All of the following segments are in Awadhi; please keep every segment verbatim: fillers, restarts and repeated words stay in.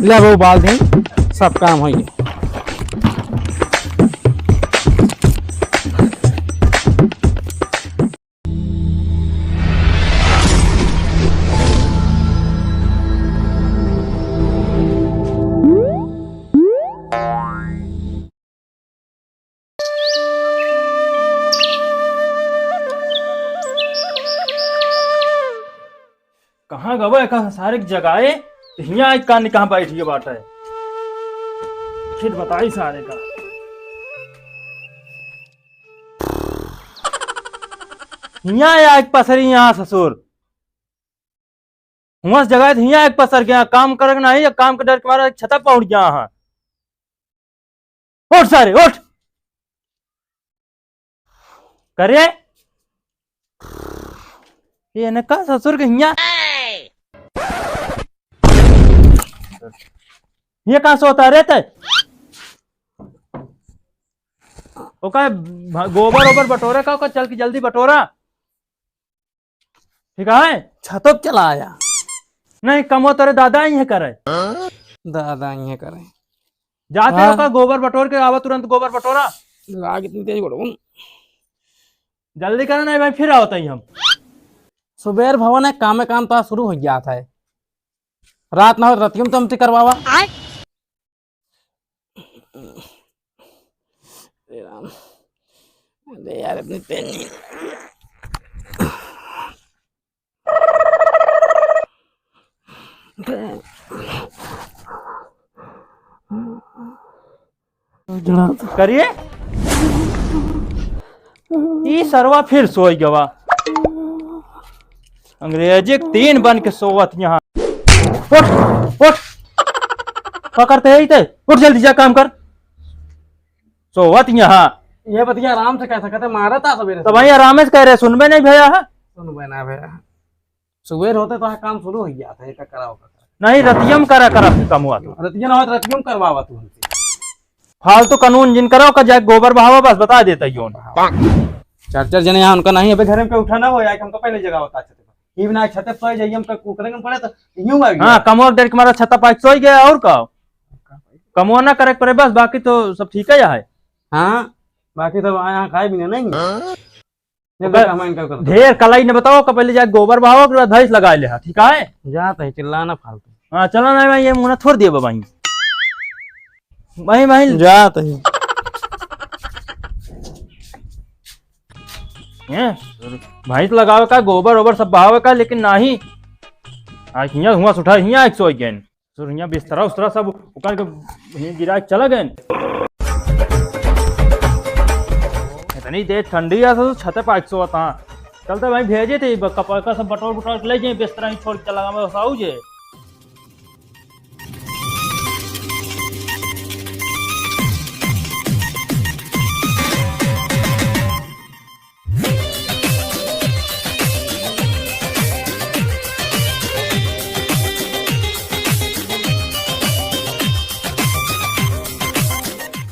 ले वो बाल दे, सब काम होइए। कहाँ गवा एका सारे के जगाए? तो हियाँ आज कान कहाँ बैठ गया बाटा है? फिर बताई सारे का। हियाँ आइक पसरी यहाँ ससुर। हुआं से जगाए तो हियाँ आइक पसर गया, काम करे के नाही, काम के डर के मारे छता पहुँच गया हाँ। उठ सारे, उठ। करे? ये न का ससुर के हियाँ? ये कहाँ सोता रे तै? ओका भ-, गोबर ओबर बटोरे का, ओका चल के जल्दी बटोरा। ठीक है? छतों पे चला आया। नहीं, कमो तोरे दादा ही है करे। दादा ही है करे। जाते हाँ। हो का गोबर बटोर के आवा, तुरंत गोबर बटोरा। लाग इतनी तेज बड़ो। जल्दी करा, नहीं भाई, फिर आवत ही हम। सुबेर भवन है, कामे काम तो शुरू हो गया था। रात ना हो, रतियम तो हमसे करवावा। अरे राम, अरे यार, अपनी पेन नहीं। करिए। ई सरवा फिर सोई गवा। अंग्रेजी के तीन बन के सोवत यहाँ। उठ, उठ। का करते है इते? उठ जल्दी जा काम कर। सोवत यहाँ। ये बतिया आराम से कह सकते, मारा था सवेरे तो से। भाई आराम से कह रहे, सुनबे नहीं भैया है? सुनबे ना भैया। सुबेर होते तो काम शुरू हो गया था, एक कराओ का। नहीं, रतियम करा, करा फिर काम हुआ तो। रतिया ना हो तो रतियम करवावा तू हमसे। फालतू कानून जिन कराओ का, जाए गोबर बहावा, बस बता देता ही उन। चार चार जने यहाँ उनका नहीं, अबे घर में के उठा ना हो, आए हमको पहले जगह बता छते पर। ये बिना छते पर सोए जाइए, हमका कुकरे में पड़े तो यूं आ गया। हाँ, कमोर देर के मारा छता पाइक सोई गया और का? कमो ना करे के पड़े बस, बाकी तो सब ठीक है यहाँ। हाँ, बाकी तो यहाँ खाए भी नहीं। जब ओकर तक हम इनका करते। ढेर कलाई न बताओ, ओकर पहले जाके गोबर बहाओ, ओकर बाद भैंस लगा ले, हाँ, ठीक है? जात है, चिल्लाना फालतू। हाँ, चला ना भाई, ये मुना थोड़ दिए बाबा। भाई, भाई। जात है। हैं? भैंस लगावे का, गोबर ओबर सब बहावे का, लेकिन नाही। आज हियाँ हुआ सुठा, हियाँ एक सौ गेन। सुर हियाँ बिस्तरा उस्तरा सब उकर के हियाँ गिरा के चला गए। इतनी तेज ठंडी है, ससुर छते पाइक सोवत हाँ। चलते भाई भेजे थे, ब-, कपड़ा का सब बटोर बटोर के ले जाए, बिस्तरा ही छोड़ के चला गया, बस आऊ जे।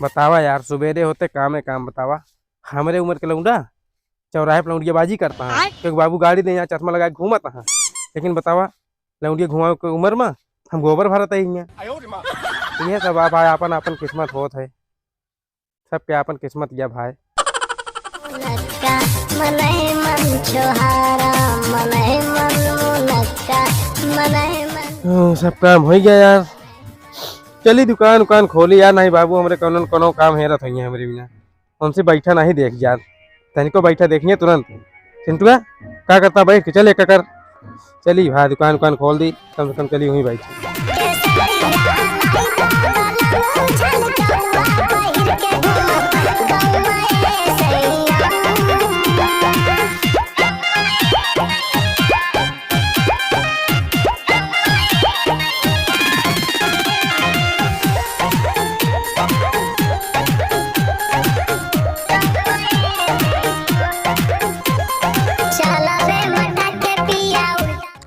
बतावा यार, सुबेरे होते कामे काम बतावा। हमरे उम्र के लौंडा चौराहे पे लौंडियाबाजी करता है। आय। क्योंकि बाबू गाड़ी दे यहाँ चश्मा लगा के घूमत है। लेकिन बतावा, लौंडिया घुमावे के उम्र में हम गोबर भरत है यहाँ। आयो रे माँ। ये सब आप भाई आपन आपन किस्मत होत है। सबके आपन किस्मत या भाई। मुनक्का, मनई मन छोहारा, मनई मन मुनक्का, मनई मन। ओ, सब काम हो गया यार। चली दुकान उकान खोली यार, नहीं बाबू हमरे कौनो न कौनो काम हेरत होइए हमरे बिना। उनसे बैठा नहीं देख यार, तनिको बैठा देखिए तुरंत। चिंटुआ, का करता बैठ के, चल एक कर। चली भाई, दुकान उकान खोल दी, कम से कम चली हुई भाई।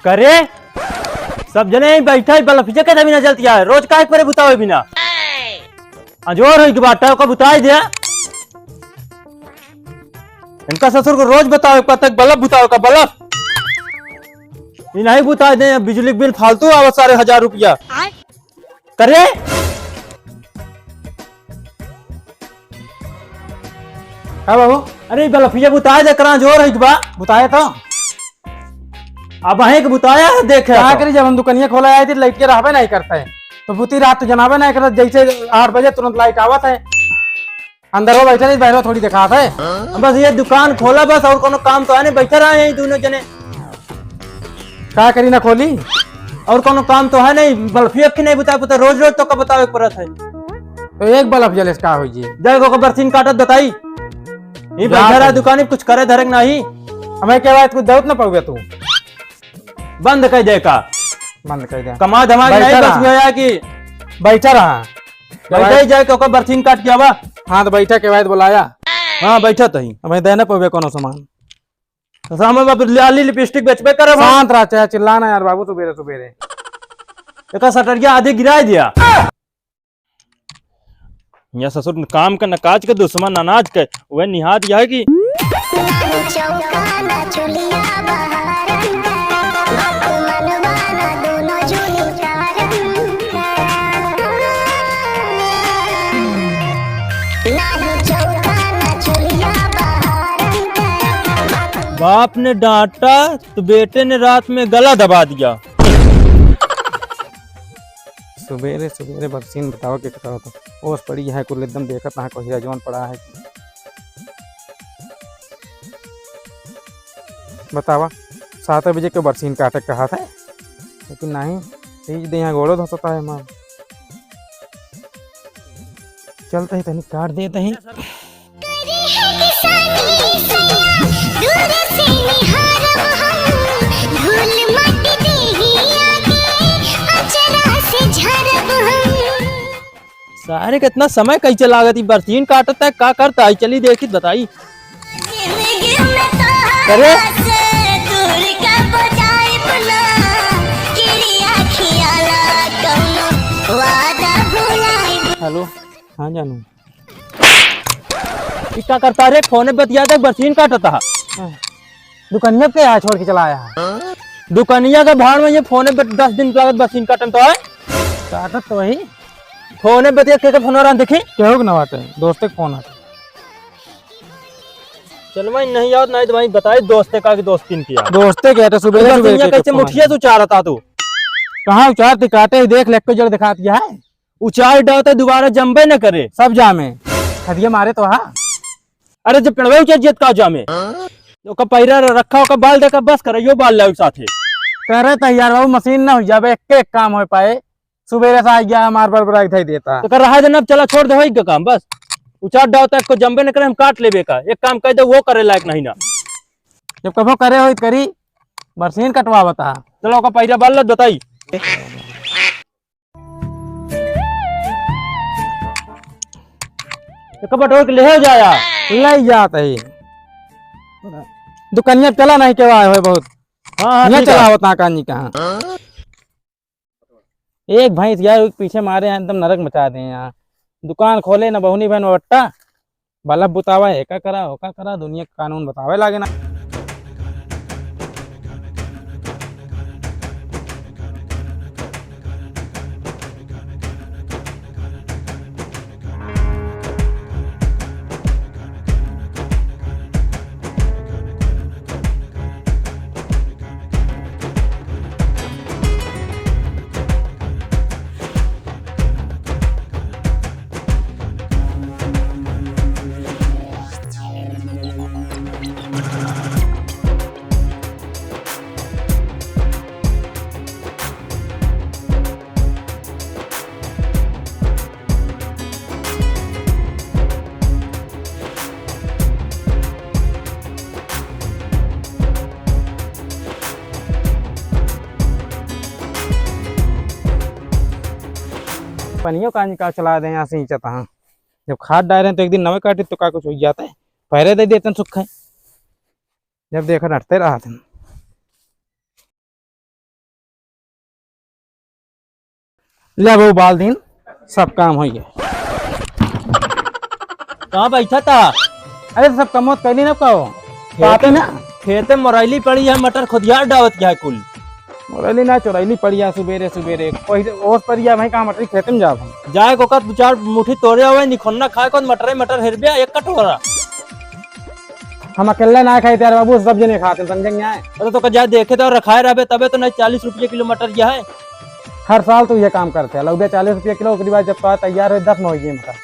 करे, सब जने यहीं बैठा है, बल्ब फिजे के बिना जलतिया है। रोज काहे परे बुतावे बिना? अजोर होई के बाटा, ओका बुताई दे। इनका ससुर को रोज बतावे, कब तक बल्ब बुतावे का बल्ब? ये नहीं बुताई दे, बिजली के बिल फालतू आवत सारे हजार रुपया। आय। करे? का बाबू? अरे, बलफिया बुताए दे, करा जोर है बा। बुताए तो? अब अहें के बुताया है, देखे का तो। करी, जब हम दुकनिया खोला आए थे, लाइट के रहबे नहीं करता है, तो बुती रात तो जनाबे नहीं करता, जैसे आठ बजे तुरंत लाइट आवत है। अंदर वो बैठा नहीं, बाहर थोड़ी दिखात है। हम बस ये दुकान खोला बस, और कोनो काम तो है नहीं, बैठे रहे हैं दोनों जने। का करी ना खोली? और कोनो काम तो है नहीं, बल्फी अक्खी नहीं बुता पुता, रोज रोज तो का बतावे के पड़त है। तो एक बल्ब जले से का होई जी? जाए को बरसीन काटत बताई। ये जा बैठा रहा तू। दुकान में कुछ करे धरे के नहीं। हमें क्या बात कुछ दौत ना पावे तू। बंद कर दे का। बंद कर दे। कमा धमा के बैठा नहीं बस रहा। गया कि बैठा रहा। बैठा ही जाए के ओकर बरसीन काट के आवा। हाँ, तो बैठा के बाद बुलाया। हाँ, बैठा तो ही। हमें देने पवे कोनो सामान। तो सामान बाप लाली लिपस्टिक बेचबे करे भाई। शांत रह, चाहे चिल्लाना यार बाबू, सुबेरे सुबेरे। एका सटरिया आधे गिराए दिया। यहाँ ससुर काम का न काज के, दुश्मन अनाज के, वह निहात यह है कि ना चौका ना चुलिया बहारन का, बात मनवा ना दोनों जुली कारन का। ना चौका ना चुलिया बहारन का, बात बाप ने डांटा तो बेटे ने रात में गला दबा दिया। सुबेरे सुबेरे बरसीन बतावा के कटावत। ओस पड़ी है कुल एकदम देखत ना कोहिरा जौन पड़ा है। बतावा, सात बजे के बरसीन काटे कहा था, लेकिन नहीं, सीज दे यहाँ गोड़ो धसता है माँ। चलते ही तनी काट देते ही। करी है किसानी सैया, दूर से निहारब हम, धूल माटी देहिया के अचरा से झारब हम। सारे कितना समय कैसे लागत, ई बरसीन काटत है, का करता है, चली देखी बताई। जिंदगी में तोहरा करे? से दूर कब जाइब ना, किरिया खियाला कौनो वादा भुलाइब। हेलो, हाँ जानू। ई का करता रे? फोने बतिया दे, बरसीन काटता है। दुकनिया पे यहाँ छोड़ के चला आया है। दुकनिया के भाड़ में ये फोने बत-, दस दिन लागत बरसीन काटन तो है। काटत तो वही। फोने बतिया के, के फोन आ रहा देखी? केहू के ना बाटे, दोस्ते के फोन आटे। चल भाई, नहीं आवत, नहीं तो भाई बताई दोस्ते का कि दोस्तीन किया। दोस्ते के आटे सुबह सुबह बरसीनिया के कैसे फोन मुठिया आटे। से उचारता तू? कहाँ उचारती, काटे ही देख ले, एक्को जड़ दिखात गया है। उचार डालते दोबारा जमबे न करे। सब जामे। खदिया मारे तो हा। अरे जब पेड़वे उचर जियत का जामे। ओका पैरा रखा, ओका बाल देखा, बस करे, यो बाल लाओ साथे। करे तो यार बाबू, मशीन ना हो जाबे, एक एक काम हो पाए। सुबेरे से आ गया हमार बरबराई धई देता। तो कर रहा देना, अब चला छोड़ दे, होई का काम बस। उचार डालता को जमबे न करे, हम काट लेबे का। एक काम कह दे, वो करे लायक नहीं ना। जब कभो करे होई करी, मशीन कटवा बता। चलो ओका पैरा बाल लत बताई। एक बटोर के ले हो जाया। ले जात है। दुकनिया चला नहीं के आए होए बहुत। हाँ, हाँ, ये ठीक है। चला होता कानी कहाँ। एक भैंस यार पीछे मारे हैं, एकदम नरक मचा दे हैं यहाँ। दुकान खोले ना बहुनी बहन बट्टा। बल्ब बुतावा, एका करा, ओका करा, दुनिया के कानून बतावे लागे ना। पनियो का निकाल चला दे यहाँ से नीचे तहाँ। जब खाद डाल रहे हैं तो एक दिन नवे काटी तो का कुछ हो जाता है, पैरे दे देते हैं सुख है। जब देखा डरते रहा थे। ले बहू बाल दिन सब काम हो गया। कहाँ बैठा था? अरे सब कमोत कैली ना कहो। खेते बात है ना। खेते मोरैली पड़ी है, मटर खुदियार डावत क्या है कुल। मोरैली ना, चोरैली पड़िया सुबेरे सुबेरे। कोई ओस पड़िया भाई, कहाँ मटरी खेते में जाब हम? जाए को का दू चार मुट्ठी तोरे आवे, निखोन्ना खाए को मटरे मटर हेरबे एक कटोरा। हम अकेले ना खाई यार बाबू, सब जने खाते हैं, समझेंगे आए। अरे तो का जाए देखे तो रखाए रहबे, तबे तो नहीं चालीस रुपये किलो मटर यह है। हर साल तो ये काम करते हैं, लौदे चालीस रुपये किलो, ओकरी बाद जब तो तैयार है, दस में होइए मटर।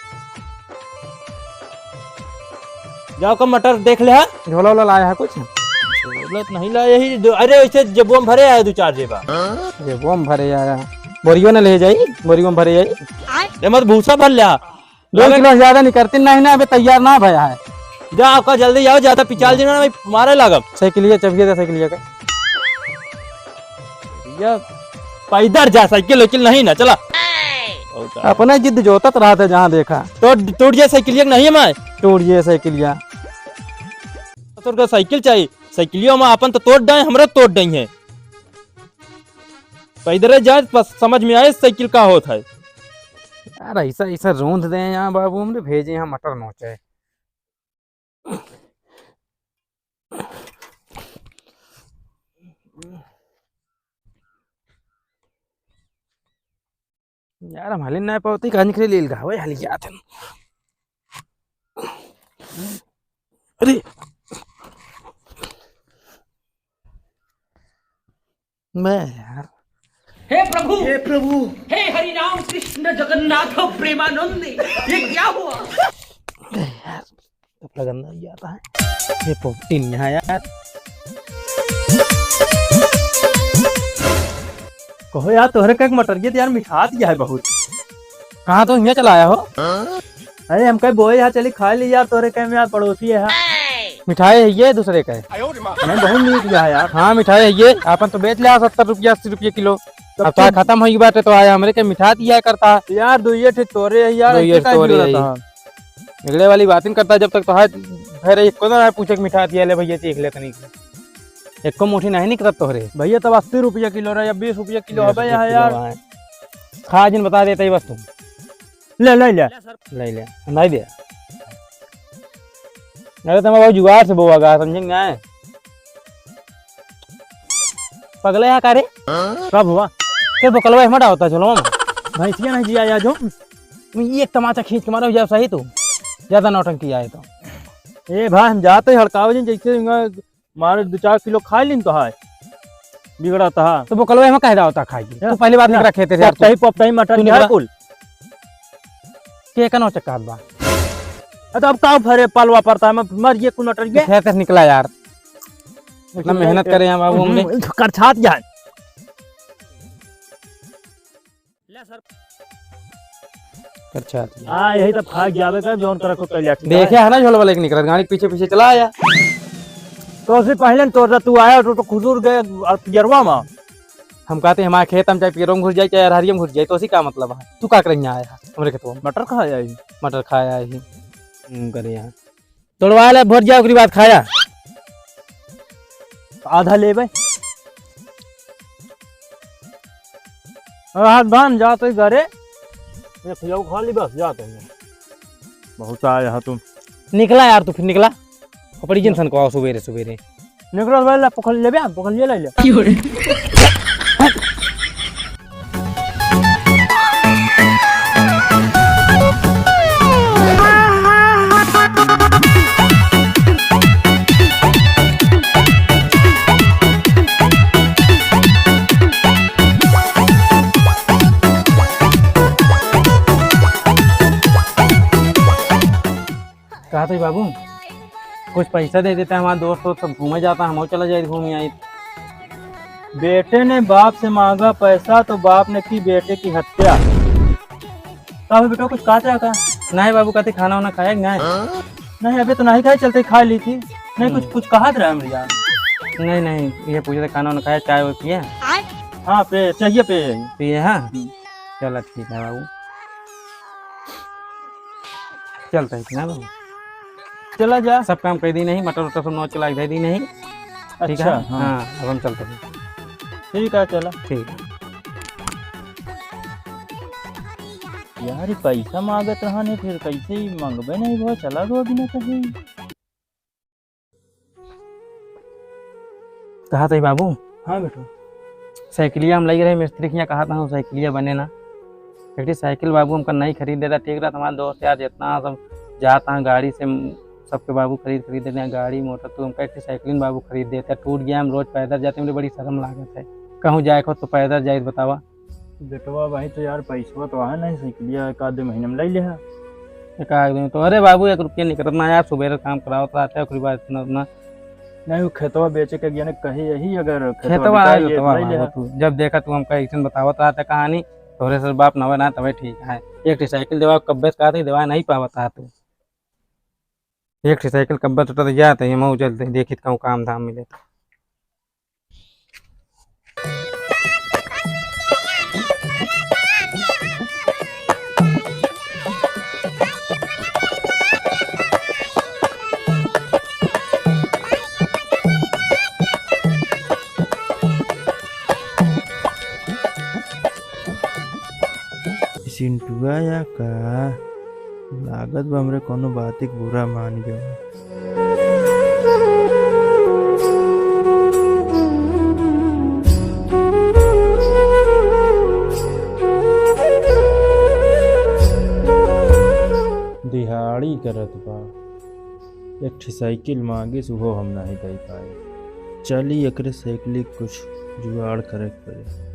जाओ का मटर देख ले हा। झोला वोला लाया है कुछ? झोला तो नहीं लाया ही। दो, अरे ऐसे जेबुआ में भरे आया दो चार जेबा। जेबुआ में भरे आया। बोरियो ने ले जाई, बोरियो में भरे जाई। ए मत भूसा भर ले हा। दो किलो से ज्यादा निकरती नहीं ना, अबे तैयार ना भया है। जाओ का जल्दी जाओ, ज्यादा पिचाल जी ना, मैं मारे लागब। साइकिलिया चबिया दे, साइकिलिया का। या पैदल जा, साइकिल वाइकिल नहीं ना, चला। अपने जिद जोतत रहत है जहाँ देखा। तो टूट जाए साइकिलिया के नहीं है मैं। टूट जाए साइकिलिया। तोर का साइकिल चाहिए, साइकिलिया में अपन तो तोड़ डाए, हमरा तोड़ डाई है। पैदल जाए, बस समझ में आए साइकिल का होत है। यार, ऐसा, ऐसा रोंद दे यहाँ बाबू, हमने भेजे यहाँ मटर नोचे। यार, हम हालिन ना पावती, कहाँ निकले लील का? वही हाली जात हन। अरे। मैं यार। हे प्रभु, हे प्रभु। हे हरि राम कृष्ण जगन्नाथ प्रेमानंद, ये क्या हुआ? अरे यार, कपड़ा गंदा हो जाता है। ये पोपटी नहीं है यार। कहो यार, तोहरे का एक मटरिया तो यार मिठा दिया है बहुत। कहाँ तो हियाँ चला आया हो? अरे हम कहीं बोए यहाँ चली खा ली यार, तोहरे कहीं में यार पड़ोसी है। मिठाई है ये दूसरे का है। नहीं, बहुत मीठ गया है यार। हाँ, मिठाई है ये, अपन तो बेच लिया सत्तर रुपया, अस्सी रुपया किलो। तो अब तो फिर खत्म होई बाटे तो आया हमरे के मिठा दिया करता। यार, दो ये ठे तोरे है यार, दो ये ऐसे काहे तोरे बिगड़त है। है? बिगड़े वाली बात नहीं करता, जब तक तो है, फिर एक को ना पूछे कि मिठा दिया ले भैया, चीख ले तनी। एको मुट्ठी नहीं निकलत तोहरे। भैया, तब अस्सी रुपया किलो रहे, अब बीस रुपया किलो बीस हबे रुपया यहाँ किलो यार। आए। खा जिन बता देते ही बस तुम। ले, ले, ले। ले, ले। नहीं दे। अरे, तुम बहुत जुगाड़ से बोआ गा, समझे ना? पगले है का रे? कब हुआ? के बोकलवा हमारा होता, चलो मामा। भैंसिया नहीं जिया या जो। ये एक तमाचा खींच के मारो, जाओ सही तू। ज्यादा नौटंकी आए तो। ए भाई, हम जाते ही हड़कावे जिन, जैसे मारे दो चार किलो खा लीन तो है, बिगड़त है। तो बोकलवा में कह रहा होता खाई। तू पहली बात निकला खेते से यार, तू। पपटही, पपटही मटर तू निकला। कुल। के कनो चक्का बा? अरे तो अब का फरे पलवा पड़ता है, मैं मर ये कुल मटर ये। खेते से निकला यार। इतना मेहनत करे हैं बाबू हमने। हम्म, करछात जाए। ले सर। अच्छा, अच्छा। हाँ, यही तब खा जावे का, जौन तरह को कल्याण। देखे है ना, झोलवा लेके निकलत, गाड़ी के पीछे पीछे चला आया। तो उससे पहले तो तू आया तो, तो खुजूर गए और पियरवा में। हम कहते हैं, हमारे खेत में चाहे पियरों में घुस जाए, चाहे अरहरियों में घुस जाए, तो उसी का मतलब है? तू का करने आया है हमरे खेतवा में? मटर खाया ही। मटर खाया ही। हम्म, करे यहाँ। तोड़वा ले, भर जाए, ओकरी बाद खाया। आधा लेबे। और हाथ बांध, जा तो घरे। ये खिलाऊ खा ली, बस, जा तो। बहुत आया है तुम। निकला यार, तू फिर निकला। खोपड़ी जिन सन को आओ सुबेरे सुबेरे। निकल भाई, ला, पकड़ लेबे, पकड़ ले, ले, ले। कहा तो बाबू, कुछ पैसा दे देता, हमारे दोस्त वोस्त सब घूमे जाता, हम चला जाए घूमे आई। बेटे ने बाप से मांगा पैसा तो बाप ने की बेटे की हत्या। का हो बेटा, कुछ कहा था का? नहीं बाबू, कहते खाना वाना खाया कि नहीं? नहीं, अबे तो नहीं खाए, चलते खा ली थी। नहीं, कुछ, हम्म। कुछ कहा रहा हम यार। नहीं, नहीं, ये पूछे थे खाना वाना खाया, चाय वाय पिए? हाँ, पे, चाहिए पे। पिए, हाँ? हम्म। चला ठीक है बाबू। चलता है ना बाबू। चला जा। सब काम कर दी नहीं, मटर उटर सब नौ चला दे दी नहीं। ठीक है? अच्छा, हाँ। हाँ, अब हम चलते हैं। ठीक है, चला। ठीक है। यार, ये पैसा मांगत रहा नहीं, फिर कैसे ही मांगबे नहीं, वो चला गो बिना कहे। कहा थे बाबू? हाँ बेटा। साइकिलिया हम लइ रहे मिस्त्री के यहाँ, कहा था हम साइकिलिया बने ना। एक ठे साइकिल बाबू हमका नहीं खरीद देता, ठीक रहता। हमारे दोस्त यार जितना सब जाता है गाड़ी से, सबके बाबू खरीद, खरीद देते हैं गाड़ी मोटर, तो हमका एक ठे साइकिल बाबू खरीद देता। टूट गया, हम रोज पैदल जाते, मुझे बड़ी शर्म लागत है। कहूँ जाए को तो पैदल जाए, बतावा। बेटवा भाई, तो यार पैसवा तो है नहीं, साइकिलिया एक आध महीने में लइ लिहा। एक आध दिन तो, अरे बाबू, एक रुपया निकलत ना यार, सुबेरे काम करावत रहते, ओकरी बाद इतना, इतना नहीं, वो खेतवा बेचे के ज्ञान कहे यही, अगर खेतवा खेतवा है, बिकाई, ये खेतवा ले है, लिहा। वो तू जब देखा तू हमका ऐसन बतावत रहते कहानी, तोरे से बाप नवे ना तबे ठीक है। एक ठे साइकिल देवा, कब्बे से कहते देवा नहीं पावत रहा तू। एक ठे साइकिल कब्बे टूटत जात है, हम जल्दी देखित कहूँ काम धाम मिले तो। चिंटुआ या का? लागत बा हमरे कौनो बात के बुरा मान गया। दिहाड़ी करत बा, एक ठे साइकिल मांगिस, उहो हम नहीं दे पाए। चली एकरे साइकिल के कुछ जुगाड़ करे के पड़े।